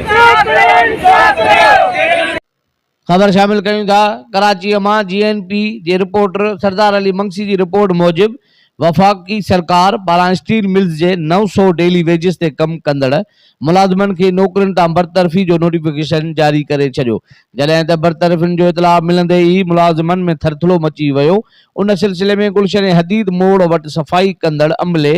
انصاف ڪريو انصاف ڪريو. خبر شامل ڪيون ٿا ڪراچيء مان جي اين پي جي رپورٽر سردار علي منگسي جي رپورٽ موجب وفاقي سرڪار پاران اسٽيل ملز جي 900 ڊيلي ويجز تي ڪم ڪندڙ ملازمن کي نوڪرين تان برطرفي جو نوٽيفڪيشن جاري ڪري ڇڏيو جڏهن ته برطرفين جو اطلاع ملندي ئي ملازمن ۾ ٿرٿلو مچي ويو ان سلسلي ۾ گلشن حديد موڙ وٽ صفائي ڪندڙ عملي،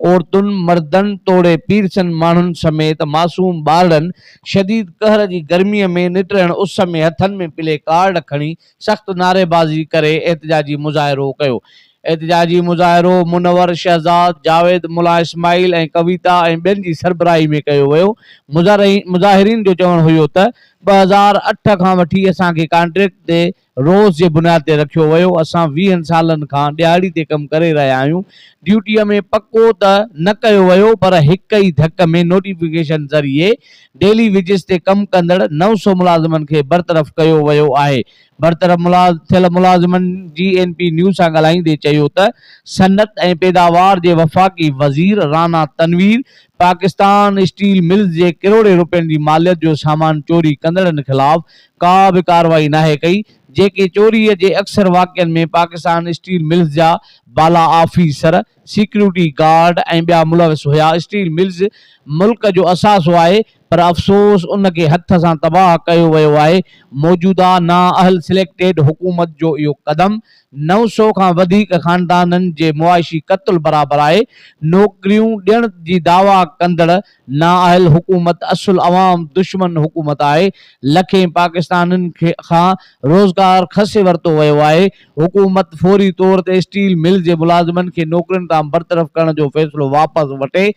عورتن، مردن توڙي پيرسن ماڻهن سميت معصوم ٻارڙن شديد قهر جي گرمي ۾ نٽهڻ اس ۾ هٿن ۾ پلي ڪارڊ کڻي سخت نعريبازي ڪري احتجاجي مظاهرو ڪيو. احتجاجي مظاهرو منور شهزاد، جاويد، ملا اسماعيل ۽ ڪويتا ۽ ٻين جي سربراهي ۾ ڪيو ويو. مظاهرين جو چوڻ هيو ته 2008 کان وٺي اسان کي ڪانٽريڪٽ تي روز جي بنياد تي رکيو ويو، اسان ويهن سالن کان ڏهاڙي تي ڪم ڪري رهيا آهيون، ڊيوٽيء ۾ پڪو ته نه ڪيو ويو پر هڪ ئي ڌڪ ۾ نوٽيفڪيشن ذريعي ڊيلي ويجز تي ڪم ڪندڙ 900 ملازمن کي برطرف ڪيو ويو آهي، برطرف ٿيل ملازمن جي اين پي نيوز سان ڳالهائيندي چيو ته صنعت ۽ پيداوار جي وفاقي وزير رانا تنوير پاڪستان اسٽيل ملز جي ڪروڙين روپين جي ماليت جو سامان چوري ڪندڙن خلاف ڪا به ڪارروائي ناهي ڪئي، جيڪي چوري جي اڪثر واقعن ۾ پاڪستان اسٽيل ملز جا بالا آفيسر، سيڪيورٽي گارڊ ۽ ٻيا ملوث هيا، اسٽيل ملز ملڪ جو اثاثو آهي پر افسوس ان کي هٿ سان تباهه ڪيو ويو آهي، موجوده نااهل سليڪٽيڊ حڪومت جو اهو قدم 900 کان وڌيڪ خاندانن جي معاشي قتل برابر آهي، نوڪريون ڏيڻ جي دعويٰ ڪندڙ نااهل حڪومت اصل عوام دشمن حڪومت آهي، لکين پاڪستانين کان روزگار کسي ورتو ويو آهي، حڪومت فوري طور تي اسٽيل ملز جي ملازمن کي نوڪرين تان برطرف ڪرڻ جو فيصلو واپس وٺي،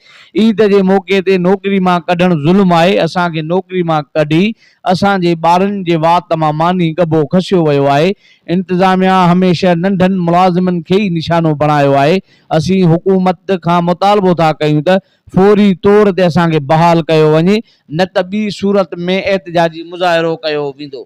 عيد جي موقعي تي نوڪري مان ڪڍڻ ظلم آهي، اسان کي نوڪري مان ڪڍي اسان جي ٻارن جي وات مان ماني ڳڀو کسيو ويو آهي، انتظاميا هميشه ننڍن ملازمن کي ئي نشانو بڻايو آهي، اسين حڪومت کان مطالبو ٿا ڪيون ته فوري طور تي اسان کي بحال ڪيو وڃي نه ته ٻي صورت ۾ احتجاجي مظاهرو ڪيو ويندو.